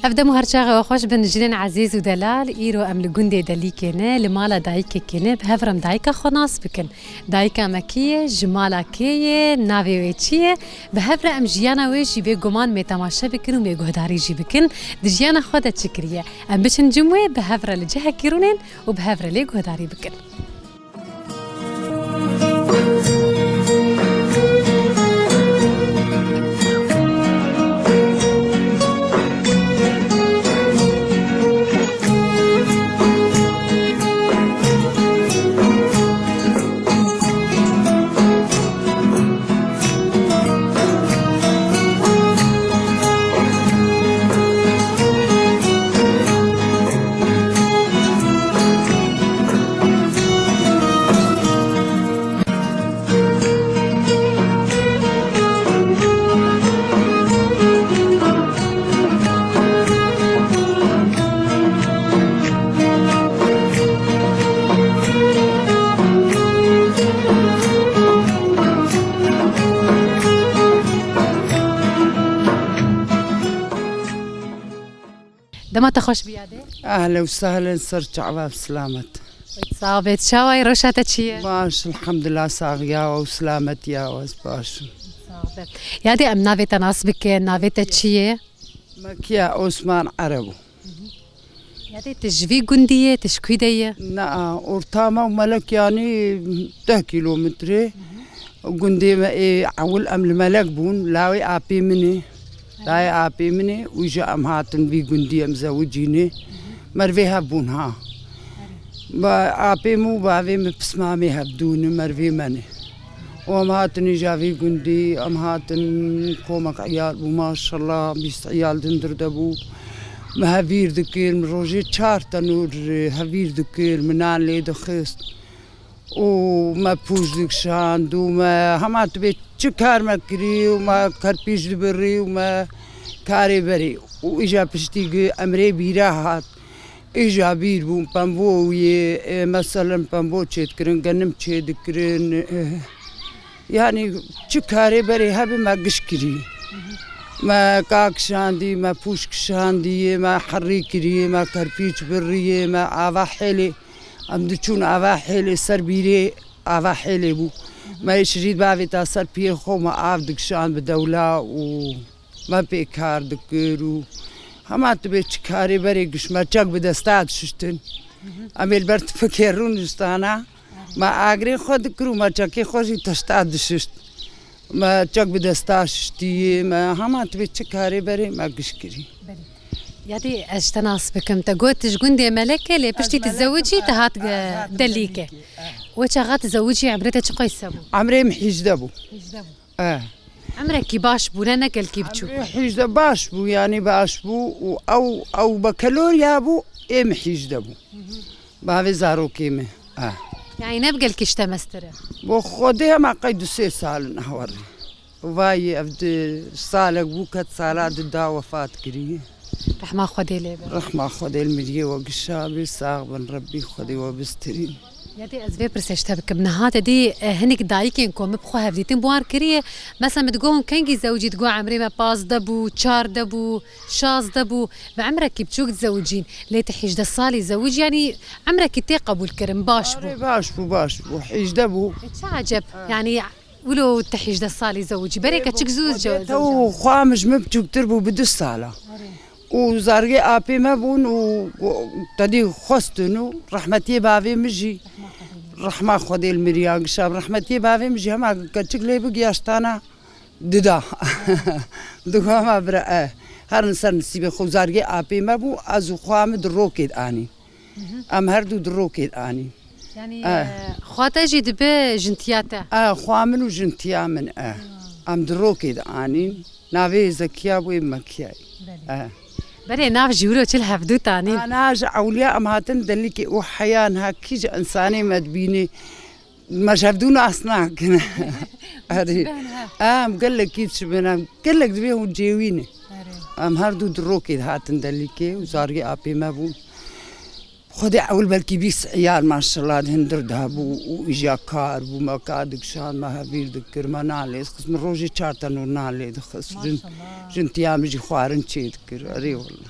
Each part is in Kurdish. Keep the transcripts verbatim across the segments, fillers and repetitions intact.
Ev dem û her çaxê we xweş bin jinên ezîz û delal. Îro em li gundê Delîkê ne, li mala dayikekê ne, bi hev re em dayika xwe nas bikin. Dayika me kê ye, ji mala kê ye, navê wê çi ye? Bi hev re em jiyana wê jî bê guman mê temaşe bikin û mê guhdarî jî bikin. Di jiyana xwe de çi kiriye? Em biçin cim wê, bi hev re li cihekî rûnên û bi hev re lê guhdarî bikin. Dema te xweş biyade. Ehlen û sehlen, ser çava bi selamet. Sax be, çawa yî, rewşa te çi ye? Baş, elhamdulillah, saxiya û selametiya we, ez baş im. Sax be. Yadê em navê te nas bikin, navê te çi ye? Mekiya Osman Erebo. Yadê tu ji vî gundî yê, tu ji kwî de yê? Na, orta me û Melek yanî deh kîlometre. Gundê me ê ewil em li Melek bûn, lawê apê min ê. Dayê apê min ê, wî jî em hatin vî gundî, em zewicînê. Mervê hev bûn ha. Ba, apê min û bavê min pismamê hev dû ne, mervê me ne. Û em hatin îja vî gundî, em hatin komek îyal bû, maşallah, bîst îyal di hundir de bû. Me hevîr dikir, min rojê çar tenûr hevîr dikir, min nan lê dixist. Û me pûç dikişand û me hema tu bê çi kar me kirî û me kerpîç dibirî û me karê berê. Û îja piştî gi emrê bîra hat. Îja bîr bûn, pembo yê, e, meselen pembo çêdikirin, genim çêdikirin, e, yanî çi karê berê hebe me giş kirî. Me ka kişandî, me pûç kişandî, me herî kirî, me kerpîç birî, me ava hêlê. Em diçûn ava hêlê ser bîrê, ava hêlê bû. Me şirît bavê ta ser piyê xwe, me av dikişand bi dewla û me pê kar dikir û hema tu bê çi karê berê giş me çek bi desta dişiştin. Em ê li ber tifikê rûniştana. Me agrê xwe dikir û me çekê xwe jî teşta dişişt. Me çek bi desta şiştiyê, me hema tu bê çi karê berê me giş kirî. Belê. Yadê ez ji te nas bikim. Te got tu ji gundê Melekê, lê piştî tu zewicî, te hat ge-, Delîkê. Wê çaxa tu zewicî, emrê te çi qeyse bû? Emrê min hîjdeh bû. Hîjdeh bû. Eh. Emrekî baş bû, ne, ne gelkî biçûk. Emrê hîjde baş bû, yanî baş bû û ew, ew bekelorya bû, ê min hîjde bû. Bavê zarokê min. Ah. Yanî ne bi gelkî ji te mestir e? Bo Xwedê hema qey du sê sal in ahwarî. Vayî ev di salek bû ket sala di da wefat kirî. Rehma Xwedê lê be. Rehma Xwedê li miriyê we gişa bê, sax bin Rebbî Xwedê we bistirîn. Ya dê ez vê pirsê ji te bikim. Niha te dî, e, hinek dayikên ku min bi xwe hevdîtin bi wan kiriye. Mesela min digot hûn kengî zewicî, digot emrê me pazdeh bû, çardeh bû, şazdeh bû. Bi emrekî biçûk dizewicîn. Lê tu hîjdeh salî zewicî, yanî emrekî tê qebûlkirin, baş bû. Arê, baş bû, baş bû. Hîjdeh bû. E, çi eceb. Ha. Yanî wilo tu hîjdeh salî zewicî. Berê keçik zû zewicî. Xwe min ji min biçûktir bû bi du sala. Arê. Û zargê apê me bûn û tedî xwestin û rehmetiyê bavê min jî, rehma Xwedê li miriya gişa, rehmetiyê bavê min jî hema keçik lê bigiya ji tana dida. Dixwama bira e. Herin ser nisîbê xwe, zargê apê me bû, ez û xwa min di rokê de anî. Em her du di rokê de anî. Yanî, eh, e, xwa te jî dibe jintiya te? E, xwa min û jintiya min e. Em di rokê de anîn. Navê Zekiya bû, ê Mekiyayê. Belê. E. Berê nav jî wilo çil hevdû tanîn. Ana ji ewliya em hatin delîkê û heya niha kî ji însanê me dibînê. Me ji hevdû nas nakin. Erê. Em gelekî dişibin, em gelek divê hûn cêwî ne. Erê. Em her du di rokê de hatin delîkê û zargê apê me bûn. Xwedê ewil belkî bîst iyal maşallah di hundir de hebû û îja kar bû, me ka dikişand, me hevîr dikir, me nan lê dixist, min rojê çar tenor nan lê dixist. Jin, maşallah. Jin tiya min jî xwarin çê dikir. Erê wele.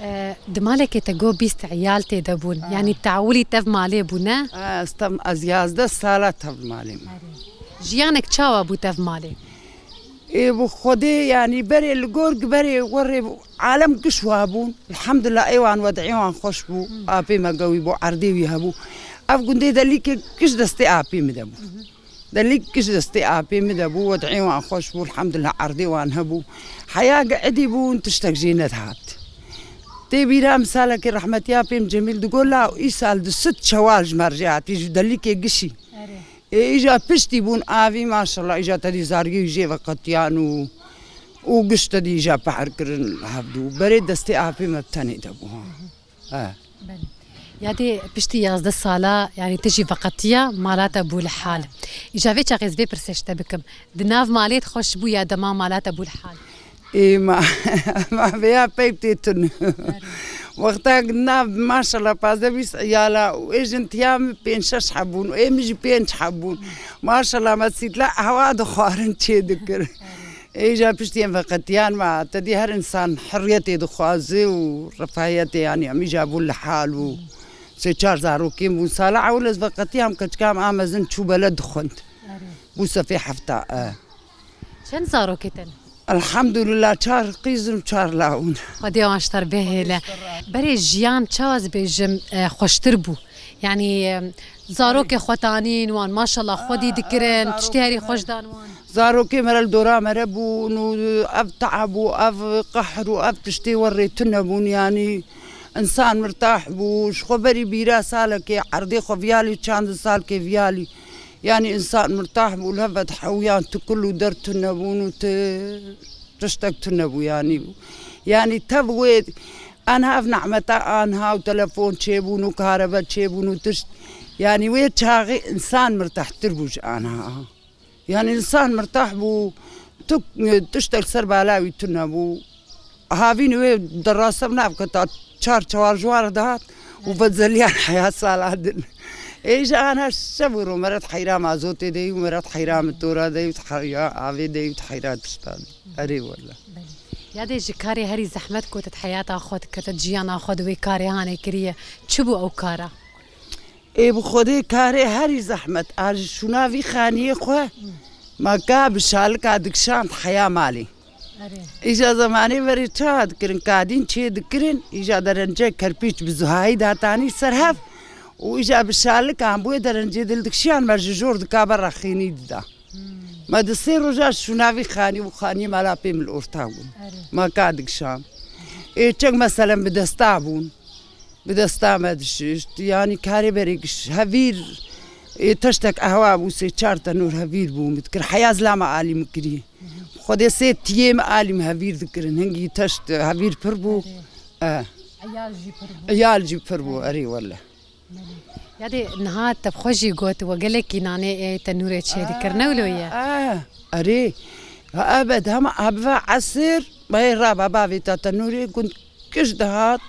E, di malekê te got bîst iyal tê de bûn. Ha. Yanî te ewilî tev malê bû, ne? Ha, ez tev, ez yazdeh sala tev malê me. Erê. Jiyanek çawa bû tev malê? Ê bi Xwedê, yanî berê li gor, berê werê alem giş wa bûn. Elhamdulillah, ê wan wed'ê wan xweş bû. Apê me gewî bû, erdê wî hebû. Ev gundê delîkê giş destê apê min de bû. Delîk giş destê apê min de bû, wed'ê wan xweş bû, elhamdulillah, erdê wan hebû. Heya gi edî bûn, tiştek jê nedihat. Tê bîra min salekê rehmetî apê min Cemîl digot, la îsal di sed çewal ji me re jê hatî, ji delîkê gişî. Erê. Ê, îja piştî bûn avî, maşallah, îja tedî zargî jê veqetiyan û, û giş tedî îja pehr kirin hevdû. Berê destê apê me bi tenê de bû, ha. He. Belê. Ya dê piştî yazdeh sala, yanî tu jî veqetiya, mala te bû li hal. Îja vê çaxê ez vê pirsê ji te bikim. Di nav malê de xweş bû ya dema mala te bû li hal? Ê ma, ma vêya peyv tê tune. Wexta nav, maşallah, pazdeh bîst iyala û ê jin tiya min pênc şeş heb bûn û ê min jî pênc heb bûn. Maşallah, me sîtla ehwa dixwarin çê dikir. Ê îja piştî em veqetiyan me, te dî her însan heriyetê dixwaze û refahiyetê, yanî em îja bûn li hal û sê çar zarokên bûn. Sala ewil ez veqetiyam, keçika me a mezin çû beled dixwend. Erê. Bû sefê hefta, e. Çend zarokê te ne? Elhamdulillah, çar qîz in û çar lawin. Xwedê wan ji te re bihêle. Berê jiyan çawa ez bêjim, e, xweştir bû. Yanî, e, zarokê xwe tanîn wan, maşallah xwedî dikirin, tiştê herî xweş dan wan. Zarokê me re li dora me re bûn û ev teab û ev qehr û ev tiştê werê tune bûn, yanî însan mirtah bû. Ji xwe berî bîra salekê erdê xwe viyalî, çandin salkê viyalî. Yanî însan mirtah bû, li hev ve dihewiyan, tu kul û der tune bûn û tu tiştek tune bû, yanî. Yanî tev wê, anha ev nehmeta anha û telefon çêbûn û karebe çêbûn û tişt, yanî wê çaxê însan mirtahtir bû ji anha. Yanî însan mirtah bû, tu, tiştek ser bala wî tune bû. Havîn wê derasa navketa, çar çewar ji wan re dihat û ve zeliyan heya sala din. Ê ji ana şev û ro me re heyra mazotê dey û me re heyra mitora dey û heyra avê dey û heyra tişta dey. Erê wele. Belê. Ya dê ji karê herî zehmet ku tu di heyata xwe dikir, tu jiyana xwe di wê karê hanê kiriye, çi bû ew kara? Ê bi Xwedê karê herî zehmet a ji şûna vî xaniyê xwe me ka bi şalika dikişand heya malê. Erê. Îja zemanê verê çawa dikirin, kadîn çê dikirin, îja derence kerpîç bi zuhayî datanî ser hev û îja bi şalikan bi wê derencê dil dikişiyan me ji jor dika berra xênî dida. Hmm. Me di sê roja şûna vî xanî û xaniyê mala pê min li orta bûn. Erê. Me ka dikişand. Ê çek meselen bi desta bûn. Bi desta me dişişt. Yanî karê berê giş-, hevîr, Ê teştek ehwa bû, sê çar tenûr hevîr bû, min dikir. Heya zilama alî min kirî. Xwedê sê tiyê min alî min hevîr dikirin. Hingî teşt hevîr pir bû. E. Eyal jî pir bû. Eyal jî pir bû, erê wele. Yadê niha te bi xwe jî got, we gelekî nanê ê tenûrê çê dikir, ne wilo ye? Ah, erê. Ha, ebed, hema abiva esir, bayê raba bavê ta tenûrê, gund kiş dihat.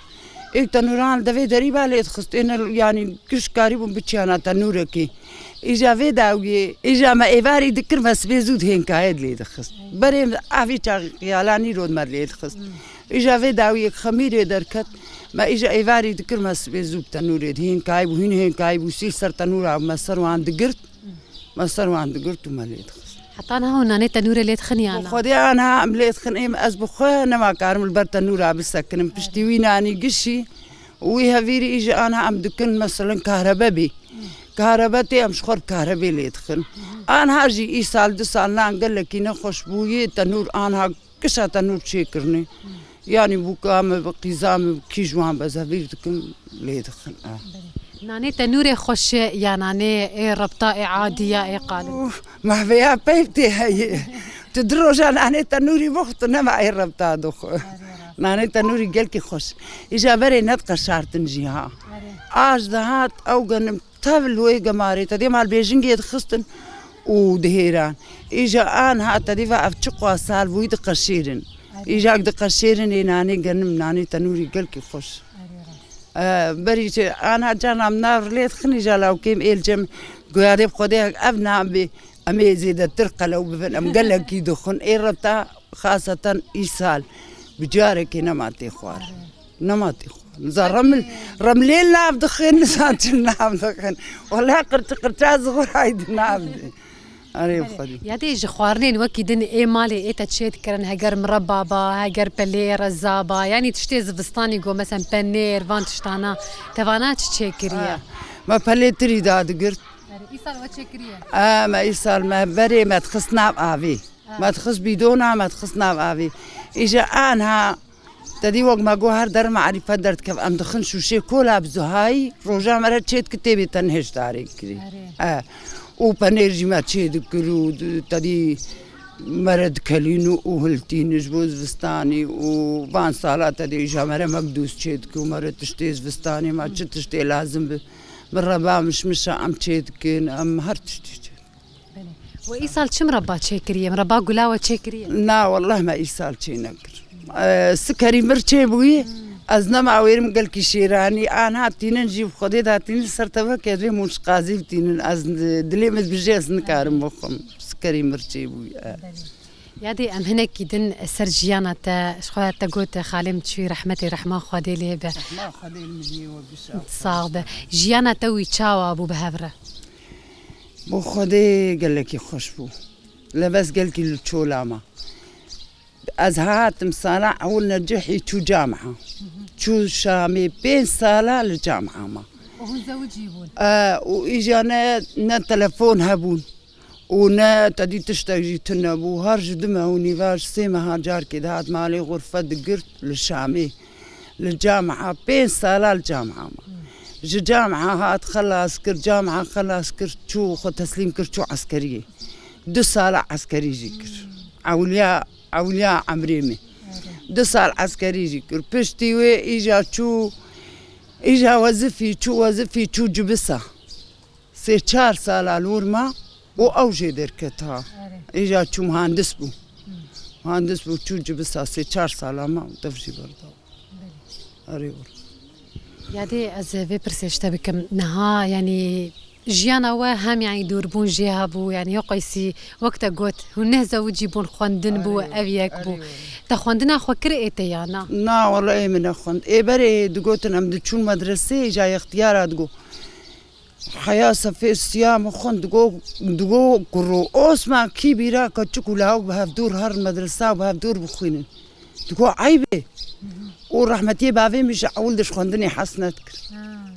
Êk tenûran li devê derî ba lê dixist. Êne, yanî, kiş karîbûn biçiyana tenûrekê. Îja vê dawiyê, îja me êvarî dikir, me sibê zû di hênkayê lê dixist. Berê avî çaxî xiyalanî rod me lê dixist. Îja vê dawiyê xemîrê derket, me îja êvarî dikir, me sibê zû bi tenûrê di hênkayî bû, hîn hênkayî bû, sî ser tenûra me ser wan digirt, me ser wan digirt û me lê dixist. Heta niha hûn nanê tenûrê lê dixin ya na? Xwedê aniha em lê dixin, êm ez bi xwe nema karim li ber tenûra bisekinim. Piştî wî nanî gişî û wî hevîrî îja aniha em dikin, meselen kahrebe bê. Kahrebe tê, em ji xwe bi kahrebê lê dixin. Aniha jî îsal, du sal nan gelekî nexweş bûyê, tenûr aniha kişa tenûr çêkirine. Yanî bûka me bi qîza me bi kî ji wan bezevîr dikin, lê dixin. Ah. Nanê tenûrê xweş e ya nanê ê rebta ê adî ya ê qalin? Ûf, mehveya peyv tê heye. Tu du roja nanê tenûrî bixwe, tu nema ê rebta dixwe. Nanê tenûrî gelkî xweş. Îja berê nediqeşartin jî ha. Aş dihat ew genim Tev li wê gemarê te dê malbêjingê dixistin û dihêran. Îja aniha te dê va ev çiqas sal bûyî diqeşêrin. Îja diqeşêrin ê nanê genim, nanê tenûrî gelkî xweş. E, berî çi, aniha carna em nav lê dixin, îja lawkêm ê li cem goya dê bi xwedê ev nan bê. Em ê zêdetir qelew bibin, em gelekî dixwin. Ê reta xaseten îsal bi carekê nema tê xwarin. Nema tê xwarin. Niza reml-, remlê nav dixin, niza çi nav dixin. Wela qirçi qirça zixurayî di nav de. Erê xwedî. Ya dê ji xwarinên wekî din ê malê ê te çê dikirin, heger mireba ba, heger pelê reza ba, yanî tiştê zivistanî go, mesen penêr, van tiştana, te vana çi çêkiriye? Ha, me pelê tirî dadigirt. Erê, îsal we çêkiriye? E, me îsal me berê me dixist nav avê. Me dixist bîdona, me dixist nav avê. Îja aniha te dî wek me got her der marîfet derdikev. Em dixin şûşê kola bi zuhayî, roja me re çê dikir tê bê te nihêşdarê kirî. Erê. E, û penêr jî me çê dikir û di-, te dî me re dikelîn û, û hiltîn ji bo zivistanî û van sala te dî îja me re mekdûs çê dikir û me re tiştê zivistanê me çi tiştê lazim bi, bi reba mişmişa em çê dikin, em her tiştê çê dikin. Belê. We îsal çi mireba çêkiriye? Mireba gula we çêkiriye? Na, wallah me îsal çê nekir. E, sikerî mir çêbûyî, ez nema wêrim gelkî şêranî, aniha tînin jî bi Xwedê de tînin ser tevekê lê hûn ji qazî tînin, ez dilê min dibijê ez nikarim bixwim. Sikerî mir çêbûyî. E. Belê. Yadê em hinekî din ser jiyana te, ji xwe te got xalê min çûyî rehmetê rehma Xwedê lê be. Rehma Xwedê li mijiyê we bişa. Sax be. Jiyana te wî çawa bû bi hev re? Bo Xwedê gelekî xweş bû. Lebez gelkî li çola ma. Ez hatim sala ewil necihî çû camia. Çû Şamê pênc sala li camia ma. Û hûn zewicî bûn? E, û îja ne, ne telefon hebûn. Û ne tedî tiştek jî tune bû. Her ji du meh û nîva ji sê meha carkê dihat malê xurfe digirt li Şamê. Li camia, pênc sala li camia ma. Ji camia hat xelas kir, camia xelas kir, çû xwe teslîm kir, çû eskeriyê. Du sala eskerî jî kir. Ewliya, ewliya emrê min. Du sal eskerî jî kir. Piştî wê îja çû, îja wezifî, çû wezifî, çû cibisa. Sê çar sala li wir ma û ew jê derket ha. Erê. Îja çû muhandis bû. Muhandis bû, çû cibisa sê çar sala ma û dev jî berda. Belê. Erê wir. Yadê ez vê pirsê ji te bikim. Niha, yanî, jiyana we hem, yanî, dûrbûn jê hebû, yanî, ya Qeysî, wek te got, hûn neh zewicî bûn, xwendin bû, erê wir, ev yek bû. Erê wir. Te xwendina xwe kir ê te ya na? Na, wela ê min nexwend. Ê berê digotin em diçûn medresê, îja yextiyara digot. Heya sefê siya min xwend, digo, digo kuro, Osman kî bîra keçik û lawik bi hevdûr herin medresa û bi hevdûr bixwînin. Digo eyb e. Û rehmetiyê bavê min ji ewil de ji xwendinê hes nedikir.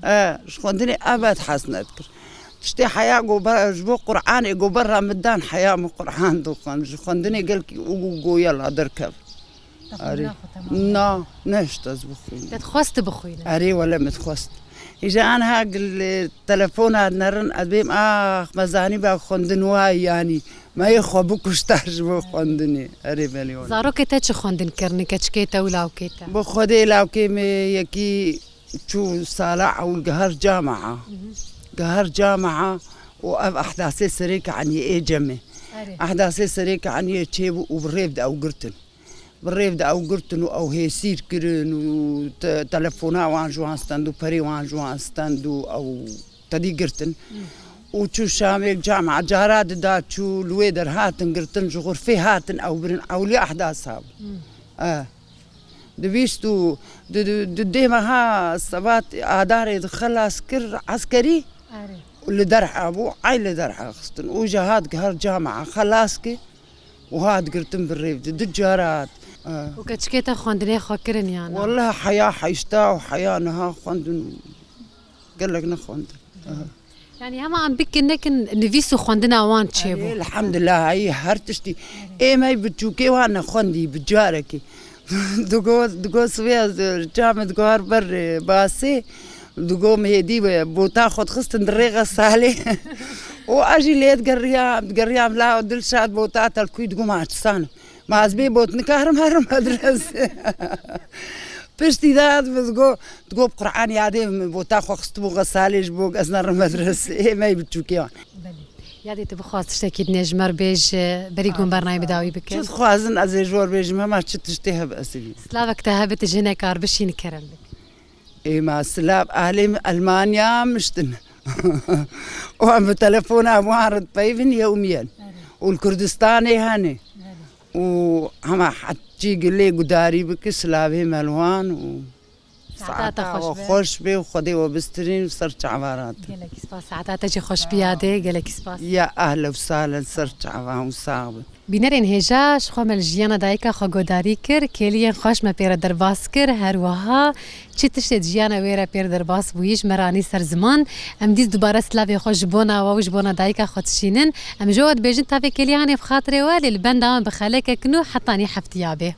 Ha. E, ji xwendinê ebed hes nedikir. Tiştê heya go ber, ji bo Qur'anê go berra min dan heya min Qur'an dixwend. Ji xwendinê gelkî û go yela derkev. Arê. Xwendina xwe temam. Na, nehişt ez bixwînim. Te dixwest tu bixwîne? Erê, wele min dixwest. Îja aniha gil, e, telefona nerin, ez bêm, ax, me zanîba xwendin wayî yanî. Me yê xwe bikuşta ji bo xwendinê. Erê, belê wele. Zarokê te çi xwendin kirine, keçikê te û lawkê te? Bi Xwedê lawkê me yekî çû sala ewil gihar camia. Mhm. Gihar camia û ev ehdasê serê ke eniyê ê cemê. Erê. Ehdasê serê ke eniyê çêbû û bi rêv de ew girtin. Bi rêv de ew girtin û ew hêsîr kirin û te-, telefona wan ji wan stend û perê wan ji wan stend û ew tedî girtin. Û çû Şamê camia cara dida çû li wê der hatin girtin, ji xurfê hatin ew birin, ewlî ehdasa bû. E. Di bîst û di, di, di dê meha sebat adarê di xelas kir eskerî. Erê. Li derha bû, ay li derha xistin. Û ji hat gihar camia xelas kir. Û hat girtin bi rêv de, du cara hat. Ha. Û keçikê te xwendinê xwe kirin yan na? Wele heya heyşta û heya niha xwendin gelek nexwendin. Ha. Yanî hema em bikin nekin nivîs û xwendina wan çêbû. Erê, elhamdulillah, heyî her tiştî. Ê me biçûkê wan nexwendî bi carekê. Digo, digo sibê ez, e, çavê min digo her ber, e, basê. Digo min hêdî we bota xwe dixistin di rêxa salê. Û ez jî lê digeriyam, digeriyam la Dilşad bota telkûyî digo ma çisan. Ma ez bê bot nikarim herim medrese. Piştî de ez digo, digo bi Qur'an yadê min bota xwe xistibû xesalê ji bo ez nerim medrese. Ê me biçûkê wan. Belê. Yadê tu bixwaz tiştekî dinê ji me re bêje, berî ku em bernameyê bi dawî bikin. Çi dixwazin ez ê ji we re bêjim, hema çi tiştê hebe ez ê bînim. Silavek te hebe tu ji hinek kar bişînî kerem bik. Ê ma silav ahlê min Elmanya miştin. Û em bi telefona wan re dipeyivin yewmiyen. Erê. Û li Kurdistanê hene. Erê. Û hema heçî gilê gudarî bike silavê me li wan û Saeta te saeta xweş we be. Xweş be û Xwedê we bistirîn û ser çavan hatin. Gelekî spas. Saeta te jî xweş be yadê. Gelekî spas. Ya ehlen û sahlen, ser çavan û sax bin. Bînerên hêja, ji xwe me li jiyana dayika xwe guhdarî kir, kêliyên xweş me pê re derbas kir, her wiha çi tiştê di jiyana wê re pê re derbas bûyî ji me re anî ser ziman. Em dîs dubare silavê xwe ji bona we û ji bona dayika xwe dişînin. Em ji we dibêjin tavê kêliya hanê bi xatirê we, lê li benda me bi xelekek nû hetanî heftiya bê.